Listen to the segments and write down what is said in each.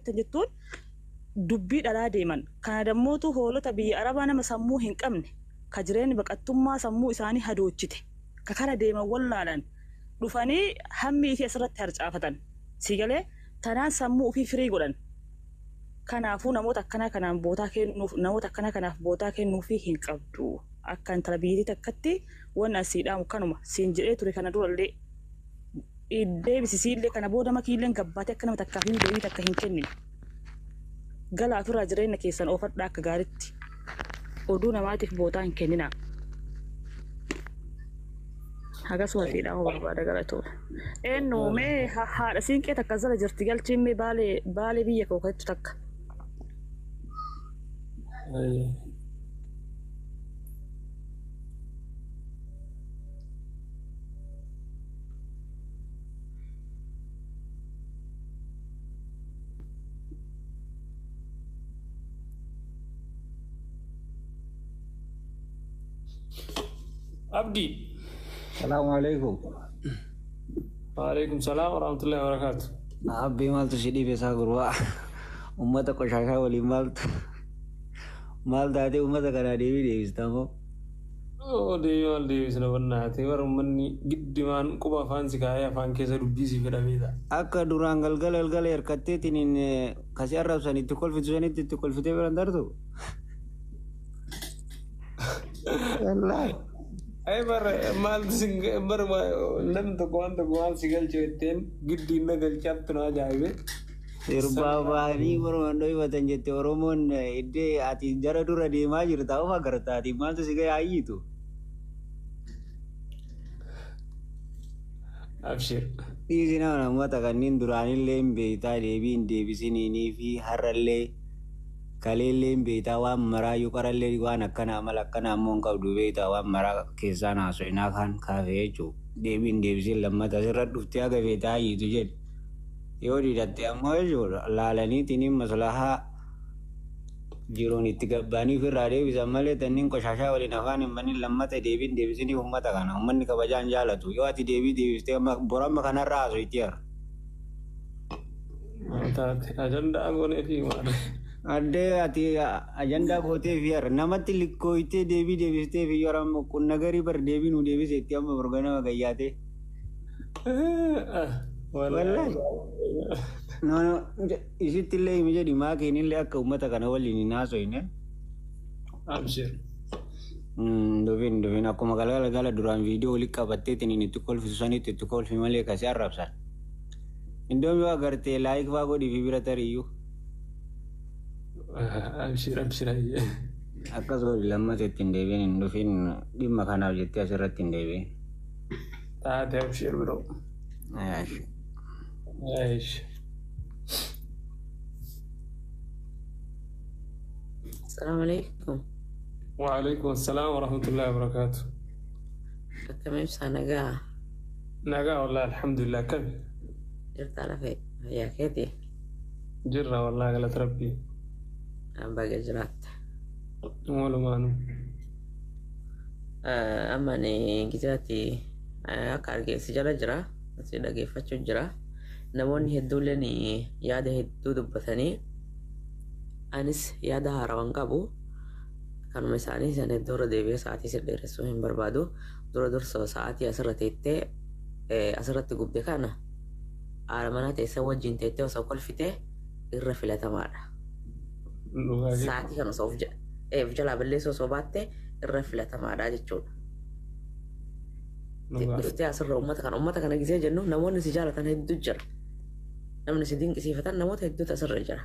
Tan jettuun dubbii dhalaa deeman. Kana dammootu hoolota biyya Arabaa nama sammuu hin qabne, ka jireenni baqattummaa sammuu isaanii hadoochite, ka kara deeman wallaalan, dhufanii hammii ifii asirratti harcaafatan. Sii galee? Tanaan sammuu ufii firii godhan. Kanaafuu namoota akkanaa kanaan bootaa kennuuf, namoota akkanaa kanaaf bootaa kennuufii hin qabdu. Akka intala biyyattii takkatti wanni an sii dhaamu kanuma. Siin jedhee ture kana durallee. Deebisi siillee kana booda makiilleen gabbaatee akka nama takkaaf hin deebii takka hin kennine. Galaa ofirraa jireenya keessan oofadhaa akka gaaritti. Oduu namaatiif bootaa hin kenninaa. Hagasuma sii dhaamuu barbaada galatooma. Eenyu mee haadha siinqee takka jala jirti galchiin mee baalee baalee biyya koo kattu takka. Abdi. Salaamu alaikum. Waalaikum salaam warahmatullahi wabarakatuh. Abbii maaltu si dhibe isaa gurbaa? Uummata qoshaashaa waliin maaltu maal taatee uummata kanaa deebii deebista moo? Oo deebii maal deebisna bannaate bara uummanni giddimaan quba afaan si kaa'ee afaan keessa dubbii si fedha beekta. Akka duraan galgala galgala hirkatteetiin kasi arrabsan itti kolfitu sanitti itti kolfitee bira hin tartu? Wallaahi. Ay bara maaltu si bara namni tokko waan tokko maal si galche jetteen giddiin na galchaattu na ajaa'ibe. Sirbaa bahanii mormaan dhohifatan jette Oromoon iddee ati jara dura deemaa jirta of agarta ati maaltu si ga'e hayyitu. Abshir. Dhiisi nama namoota kanneen duraanillee hin beektaa deebii hin deebisiniinii fi har'allee kaleellee hin beektaa waan maraayyuu qarallee waan akkana amala akkana ammoo hin qabdu beektaa waan maraa keessaan haasoinaa kaan kaafee jechuudha. Deebii hin deebisin lammata asirra dhuftee haga feetaa hayyitu jedhe. Yoo didatte ammoo jechuudha laalaniitiin maslahaa jiruun itti gabbaanii ofirraa deebisan malee tanniin qoshaashaa waliin afaan hin banin lammata deebiin deebisiniif uummata kana uummanni kabajaan jaalatu yoo ati deebii deebiftee amma boramma kanarraa haasoitti jira. Taate ajandaa goonee fi maal. Addee ati ajandaa gootee fi har'a namatti likkooytee deebii deebiftee fi yoo amma qunna garii bar deebii nu deebiseetti amma borganama gayyaatee. Wallaahi. No, no, isitti illee himi jedhi maakiin illee akka uummata kana waliin hin haasoyne. Abshir. Dubin dubin akkuma galgala gala duraan viidiyoo walitti qabatteetiin itti kolfisu sanitti itti kolfi malee kasi arrabsan. Indoon yoo agartee like faa godhii fi bira tariyyuu. Abshir abshir ayyee. Akkas godhi lammata itti hin deebiin hin dhufin dhimma kanaaf jettee asirratti hin deebiin. Taate abshir biroo. Ayaash. Aish. Assalamu alaikum. Waalaikum assalam warahmatullahi wabarakatuh. Akkam ibsaa nagaa Nagaa wallahi alhamdulillah akkami? jirtaa lafee fayyaa keeti Jirra wallahi galata rabbii. baga jiraatta. Walumaanuu. Amma ani gizaati akka argeessi jala jira asii dhageeffachuu jira. Namoonni hedduulleen yaada hedduu dubbatanii anis yaada haarawaan qabu. Kanuma isaanii san hedduu irra deebi'ee sa'aatii si dheeressuu hin barbaadu. Dura dursa sa'aatii asirra teettee asirratti gubde kana haadha manaa teessee wajjin teettee osoo kolfitee irra filatamaadha. Dhugaa kee. Sa'aatii kana osoo of jalaa balleessuu osoo baatte irra filatamaadha jechuudha. Dhugaa. Dhuftee asirra uummata kana gisee jennu namoonni si jaalatan hedduu jira. Namni si dinqisiifatan namoota hedduutu asirra jira.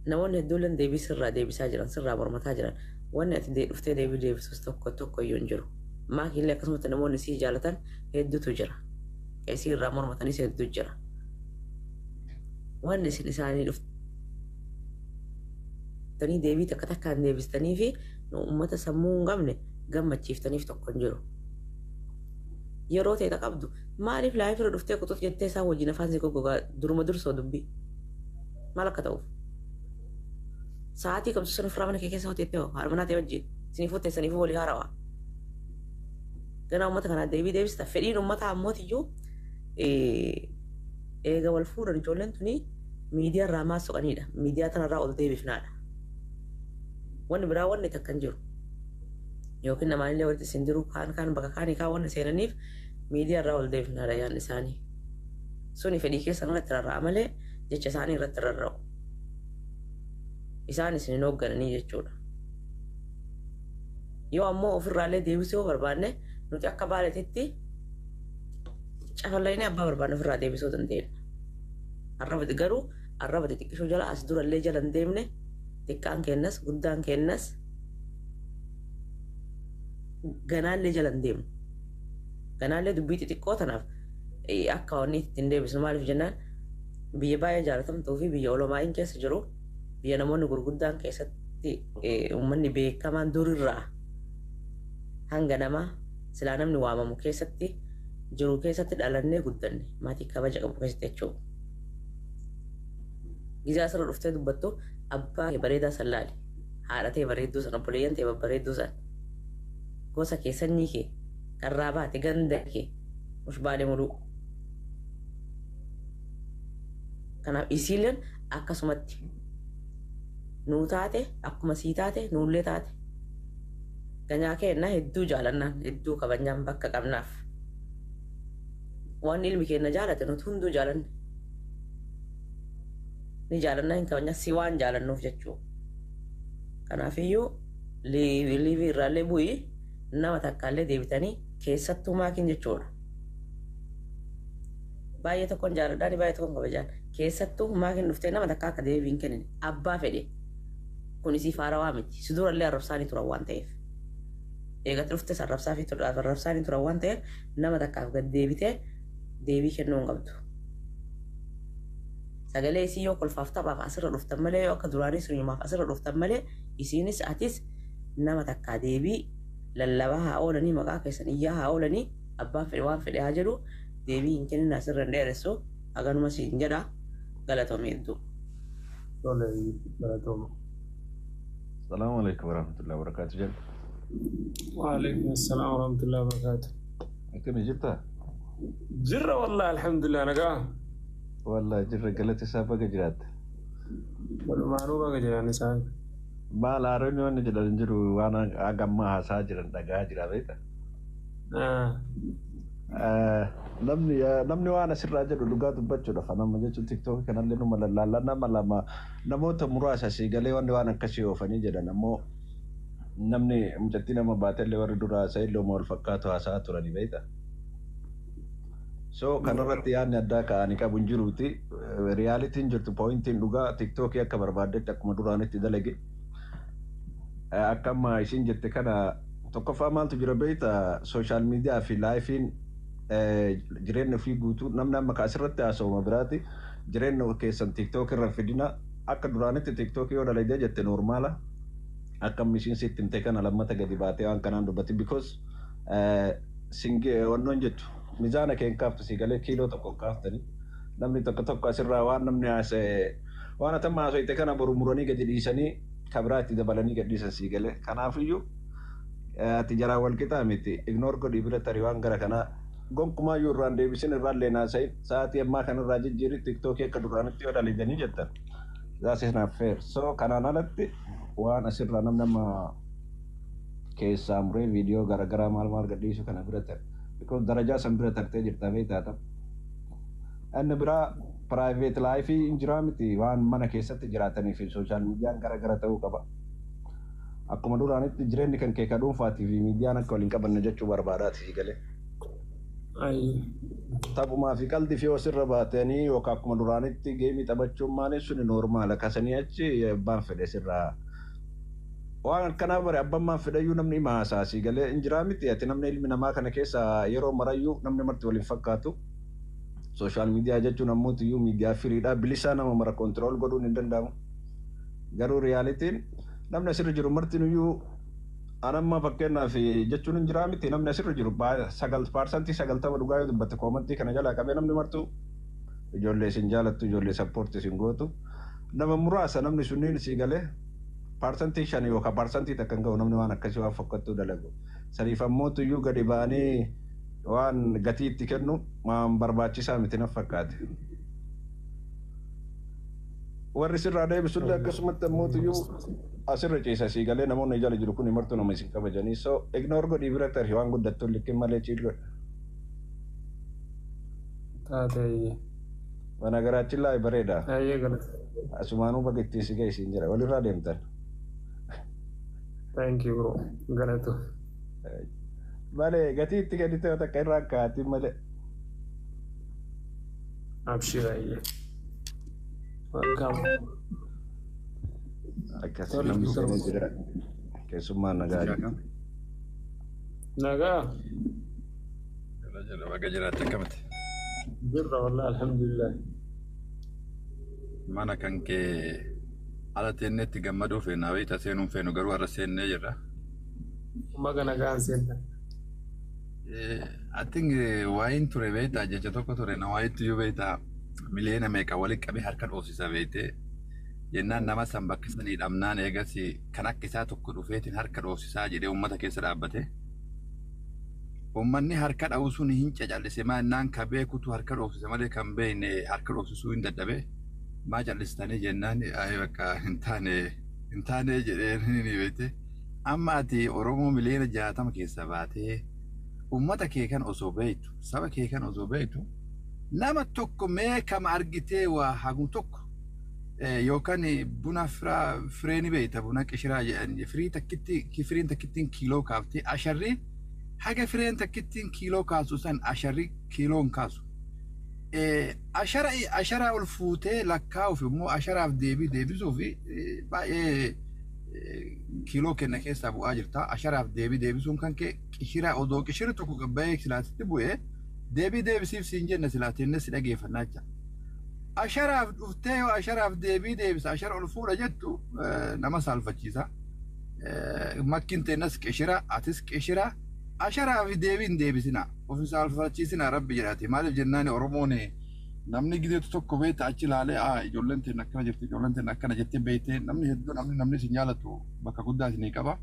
Namoonni hedduulleen deebii sirraa deebisaa jiran sirraa mormataa jiran wanni ati dhuftee deebii deebisus tokko tokko iyyuu hin jiru. Maakiillee akkasumatti namoonni si jaalatan hedduutu jira. Isii irraa mormatanis hedduu jira. Wanni isin isaanii dhuftanii deebii takka takkaan deebistanii fi uummata sammuu hin qabne gammachiiftaniif tokko hin jiru. Yeroo ta'e qabdu maaliif live irra dhuftee quxuux jettee isaan wajjin afaan si goggogaa duruma dursoo dubbii maal akka ta'uuf. Sa'aatii qabdu sana firaa mana kee keessa hoteettee hoo haadha manaa ta'e wajjin isiniifuu teessaniifuu walii haarawaa. Ganaa uummata kanaa deebii deebista fedhiin uummataa ammootiyyuu eega wal fuudhan ijoolleen tuni Miidiyaa irraa maal soqaniidha? Miidiyaa tanarraa ol deebifnaadha. Wanni biraa wanni takka hin jiru. Yookiin namaanillee walitti isin jiru kaan kaan bakka kaanii kaan wanni seenaniif miidiyaa irraa ol deebifnaadha yaadni isaanii. Suni fedhii keessan irratti rarra'a malee jecha isaanii irratti rarra'u. Isaan isin hin hooggananii jechuudha. Yoo ammoo ofirraallee deebisuu yoo barbaanne, nuti akka baaleetitti cafallayinee abbaa barbaanne ofirraa deebisuu dandeenya. Arraba garuu arraba xixiqqishoo jala as durallee jala hin deemne. Xiqqaan kennas guddaan kennas ganaallee jala hin deemnu. Ganaallee dubbii xixiqqoo tanaaf akka wanni ittiin deebisnu. Maaliif jennaan, biyya baay'ee jaalatamtuu fi biyya olomaa'iin keessa jiru, biyya namoonni gurguddaan keessatti, uummanni beekamaan durirraa hanga namaa silaa namni waamamu keessatti jiru keessatti dhalannee guddanne, maatii kabaja qabu keessatti jechuudha. Gizaa asirra dhuftee dubbattu abbaa kee bareedaa san laali. Haadha ta'e bareedduu san, obboleeyyan ta'e babbareedduu san. Gosa kee, sanyii kee, karraa baate, ganda kee, mushbaalee muluu. Kanaaf isiileen akkasumatti nuu taate, akkuma sii taate nuullee taate. Ganyaa keenna hedduu jaalannaan, hedduu kabajnaan, bakka qabnaaf. Waan ilmi keenya jaalate nuti hunduu jaalanne. Ni jaalannaa, hin kabajnaa, si waan jaalannuuf jechuudha. Kanaafiyyuu live irraallee bu'ii, nama takkaallee deebitanii, keessattuu maakiin jechuudha. Baay'ee tokkoon jaaladhaan, baay'ee tokkoon kabajaan, keessattuu maakiin dhuftee nama takka akka deebii hin kennine abbaa fedhe. Kun isii faarawaa miti. Si durallee arrabsaanii turan waan ta'eef. Eegatti dhuftes arrabsaa fi arrabsaanii turan waan ta'eef, nama takkaaf gad deebitee deebii kennuu hin qabdu. Sagalee isii yoo kolfaaf taphaaf asirra dhuftan malee, yoo akka duraanii sunumaaf asirra dhuftan malee, isiinis atis nama takkaa deebii lallabaa haa oolanii, maqaa keessan iyyaa haa oolanii, abbaan fedhe waan fedhe haa jedhu, deebii hin kennin. Asirra hin dheeressu, haganuma siin jedha. Galatoomii hedduu. Tole, galatooma. Salaamu alaikum warahmatullahi wabarakatuh jedhu. Waalaikum assalam warahmatullahi wabarakatuh. Akkami jirta? Jirra wallahi, alhamdulillah, nagaa. Wallahi jirra, galata isaa, baga jiraatte. Walumaanuu baga jiran isaan. Maal haaronni wanni jedhan hin jiru, waan haga ammaa haasaa jiran dhagaa jira, beekta. Namni waan asirraa jedhu dhugaa dubbachuudhaaf nama jechuun TikTokii kanallee numa lallaallaa, nama lama, namoota muraasa asii galee wanni waan akkasii oofanii jedhan. Ammoo namni mucattii nama baatellee warri dura haasa'e illee wal fakkaatu haasaa turanii, beekta. So kanarratti yaadni addaa ka'anii qabu hin jiruuti. Realityn jirtu, pointiin dhugaa, TikTokii akka barbaaddetti akkuma duraanitti dalage. Akka amma isin jette kana, tokkoffaa maaltu jira beekta? Social media fi lifeiin jireenya ofii guutuu namni amma asirratti haasa'uma biraati, jireenya keessan TikTok irra fidina. Akka duraanitti TikTok yoo dalagdee jette normala. Akka amma isiin sitti himte kana lammata gadi baatee waan kanaan dubbatti, because singee wannoon jettu mizaana kee hin kaaftu, si galee? Kiiloo tokko hin kaaftani. Namni tokko tokko asirraa waan namni haasa'e, waan atamma haasa'ite kana boru muranii gadi dhiisanii kabiraa itti dabalanii gadi dhiisan, si galee? Kanaafiyyuu ati jaraa wal qixaa miti, ignore godhii bira tarii. Waan gara kanaa gonkumaayyuu irraan deebisin, irraan leenaa sa'in sa'aatii ammaa kanarraa jijjiirri. TikTokii akka duraanitti yoo dalaganii jettan, that is not fair. So kanaan alatti waan asirraa namni amma keessaa muree viidiyoo garaagaraa maal maal gadhiisu kana bira tare, because darajaa san bira tartee jirta, beektaata. Inni biraa private life hin jiraa miti, waan mana keessatti jiraatanii fi social mediaan gara gara ta'uu qaba. Akkuma duraanitti jireenyi kan kee ka dhuunfaatii fi miidiyaan akka waliin qabanne jechuu barbaadaati, si galee? Taphumaa fi qalbii fi osirra baatanii yookaan akkuma duraanitti game taphachuun maali suni normala. Kasanii achi abbaan fedhe sirraa. Waan akkanaa bare, abbaan maan fedhayyuu namni hima haasaa, si galee? Hin jiraa miti ati namni ilmi namaa kana keessa yeroo marayyuu namni marti waliin fakkaatu. Social media jechuun ammoo iyyuu miidiyaa freedha, bilisaa, nama mara control godhuun hin danda'amu. Garuu realityn namni asirra jiru martinuyyuu, anamma fakkeenyaaf jechuun hin jiraa miti, namni asirra jiru 90% dhugaa yoo dubbatte, commentii kana jalaa qabee namni martu ijoollee isin jaalattu, ijoollee support isin gootu, nama muraasa namni sunniin, sii galee? 5% yookaan 1% hin ga'u namni waan akkasii waan fokkattuu dalagu. Saniif ammoo tuyyuu gadi ba'anii waan gatii itti kennu waan barbaachisaa miti naf fakkaate. Warri sirraa deebisullee akkasumatti ammootiyyuu asirra ciisa sii galee namoonni jala jiru kun martuu nama isin kabajanii so ignore godhii bira tarii waan guddattu likkin malee chill godhe. Taatee. Mana garaachin laa bareeda. Ayyee galata. Asumaanuu baga ittiin si ga'e siin jira walirraa deemtan. Thank you, bro. Galatu. Malee gatii itti kennite yoo takka irraa kaatiin malee. Abshir ayyee. Welcome. Akkasii namni seenee jira. Keessummaan nagaa jira. Nagaa. Jala jala baga jiraatte akkamiti? Jirra wallah, alhamdulillah. Mana kan kee ala teenneetti gammaduu feena beekta seenuun feenu garuu har'a seennee jirra. Baga nagaan seentan. I think waa'een ture beektaa jecha tokko ture na waa'itti iyyuu beektaa miliyoona meeqa walitti qabee harka dhoofsisa beektee jennaan nama san bakka sanii dhabnaan eegas kan akka isaa tokko dhufeetiin harka dhoofsisaa jedhee uummata keessa dhaabbate. Uummanni harka dha'u sun hin cacallise maannaan ka beekutu harka dhoofsise malee kan beekne harka dhoofsisuu hin dadhabe. Maa callistanii jennaan ayi bakka hin taane hin taane jedhee ni beekte. Amma ati Oromoo miliyoona 60 keessa baatee uummata kee kan osoo beektu saba kee kan osoo beektu nama tokko mee kama argitee waa hagu tokko yookaan buna firee ni beekta buna qishiraa jedhan firii takkitti firiin takkittiin kiiloo kaaftee asharri haga fireen takkittiin kiiloo kaasu san asharri kiiloo hin kaasu. Ashara ashara ol fuutee lakkaa'uuf immoo asharaaf deebii deebisuuf baay'ee kiiloo kenna keessaa bu'aa jirta. Asharaaf deebii deebisuun kan kee qishira odoo qishirri tokko gabbayee silaatitti bu'ee deebii deebisiif siin jenne silaatinne si dhageeffannaa jecha. Asharaaf dhuftee yoo asharaaf deebii deebisa ashara ol fuudha jettu nama saalfachiisa. Makkiin teennas qishira atis qishira asharaaf deebii hin deebisina. Ofi saalfachiisina rabbi jedhaati. Maaliif jennaan Oromoon namni gideetu tokko beekta achi ilaalee aa ijoolleen teen akkana jirti ijoolleen teen akkana jettee beektee namni hedduu namni namni isin jaalatu bakka guddaa isinii qaba.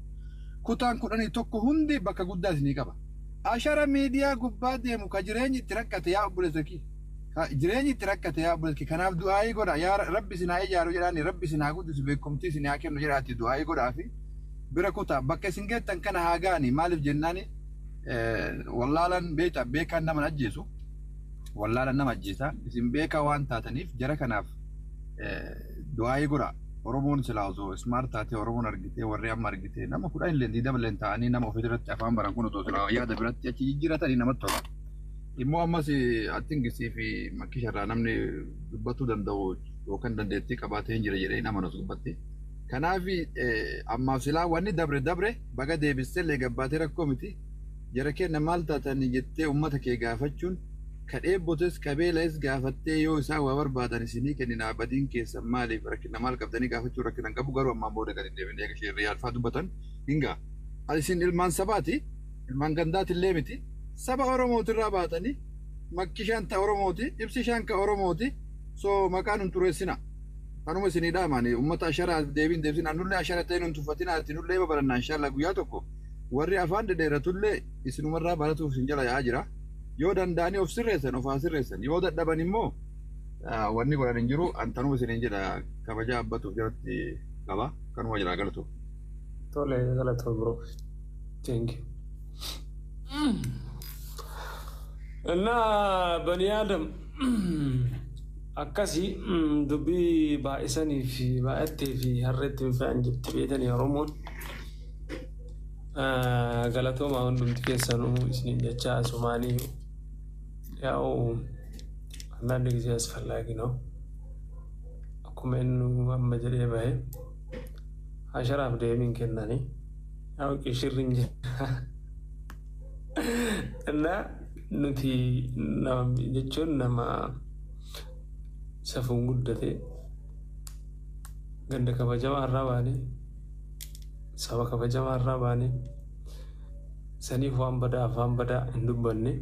Kutaan 11 hundi bakka guddaa isinii qaba. Ashara miidiyaa gubbaa deemu ka jireenyi itti rakkate yaa obboleessa kee. Ka jireenyi itti rakkate yaa obboleessa kee. Kanaaf du'aayii godha yaa rabbi isin haa ijaaru jedhaani rabbi isin haa guddisu beekumtii isin haa kennu jedhaati du'aayii godhaa fi bira kutaa bakka isin geettan kana haa ga'ani maaliif jennaani wallaalan beekta beekaan nama ajjeesu wallaalan nama ajjeesa isin beekaa waan taataniif jara kanaaf du'aayii godha. Oromoon silaa osoo smart taatee Oromoon argitee warri amma argitee nama 10 illee 20 illee ta'anii nama ofii irratti afaan baran kun osoo silaa yaada biratti achi jijjiiratanii namatti tola. Immoo ammas attingisii fi makkisharraa namni dubbatuu danda'u yookaan dandeettii qabaatee hin jira jedhee hin amanu as gubbatti. Kanaaf ammaaf silaa wanni dabre dabre baga deebistee illee gabbaatee rakkoo miti. Jara keenya maal taatanii jettee uummata kee gaafachuun ka dheebotes ka beela'es gaafattee yoo isaan waa barbaadan isinii kenninaa badiin keessan maaliif rakkina maal qabdanii gaafachuu rakkina hin qabu garuu ammaan booda gadi hin deebine eega isheen riyaalfaa dubbatan hin ga'a. Isin ilmaan sabaati ilmaan gandaatillee miti saba Oromootirraa baatanii makkishaan ta Oromooti ibsishaan ka Oromooti so maqaan hin xureessina. Kanuma isinii dhaamani uummata ashara deebiin deebisina nullee ashara ta'ee nun tuffatina ati nullee babarannaa inshallah guyyaa tokko warri afaan dhedheeratullee isinumarraa baratuuf isin jala yaa'aa jira. Yoo danda'anii of sirreessan of haa sirreessan yoo dadhaban immoo wanni godhan hin jiru antanuma isiniin jedha kabajaa abbatuuf jalatti qaba kanuma jira galatu. Tole galatoo, bro. Thank you. እና bani Adam akkasii dubbii baay'isanii fi baay'attee fi harreetti hin fe'an jetti beetanii Oromoon. Galatoomaa hundumti keessanuu isiniin jecha asumaanii ያው አንዳንድ ጊዜ አስፈላጊ ነው። Akkuma inni amma jedhee bahe asharaaf deebiin kennanii yaa'u qishirri hin jira. እና nuti nama jechuun nama safuun guddate ganda kabajamaa irraa baane saba kabajamaa irraa baane saniif waan badaa afaan badaa hin dubbanne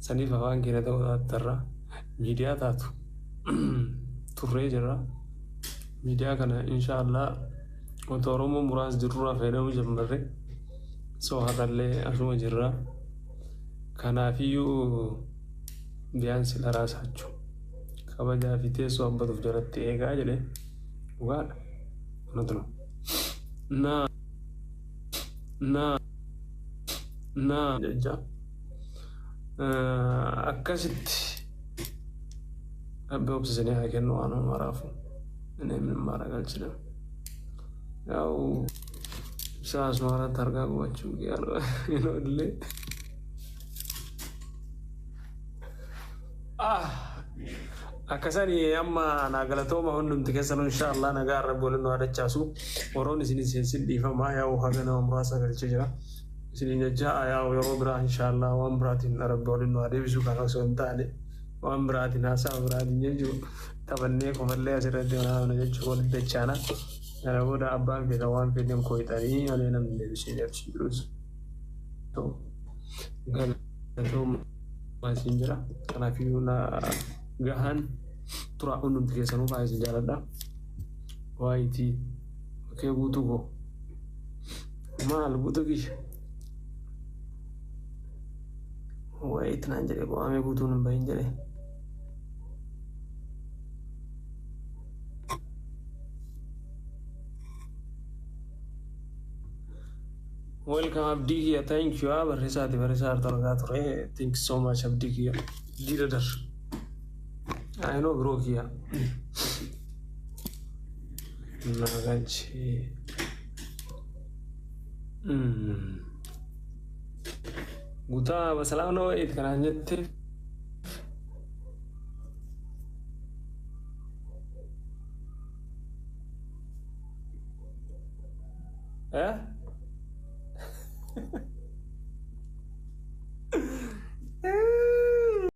saniif afaan keenya ta'uu taattarra miidiyaa taatu turree jirra. Miidiyaa kana inshaallah wanta Oromoo muraasa jirurraa fayyadamuu jalqabne soo har'allee asuma jirra. Kanaafiyyuu ቢያንስ ለራሳችሁ Kabajaa fi teessoo abbatuuf jalatti eegaa jedhe dhugaadha. Kanatu na na na jecha akkasitti Rabbi obsisanii haa kennu waan maraafu. Inni mara galchina. Yaa'u ibsaa asumarratti argaa gubachuu hin oolle. Akkasani amma naa galatooma hundumti keessanuu inshaallah nagaa Rabbi waliin nu haa dachaasu. Warroon isin seensin dhiifamaa yaa'u haga nama muraasa galchee jira. Isin jecha yaa'u yeroo biraa inshaallah waan biraatiin Rabbi waliin nu haa deebisu kana osoo hin taane waan biraatiin haasaa biraatiin jechuun taphannee qofallee asirratti wanaana jechuun walitti dachaana. Kana booda abbaan fedha waan fedhan kooyitanii malee namni deebisee deebisuu jirus. Galatooma isin jira. Kanaafiyyuu na gahaan tura hundumti keessanuu baay'ee isin jaaladha. Waayitii kee guutuu koo maal guutuu kiyya? Wayit naan jedhe qo'amee guutuun hin bahin jedhe. Welcome Abdii kiyya, thank you. Barreessaati barreessaa argaa ture. Thank you so much, Abdii kiyya. Diida dar. I know, bro kiyya. Nagalchee. Guutaa በሰላም ነው ወይት kanaan jette. Eh?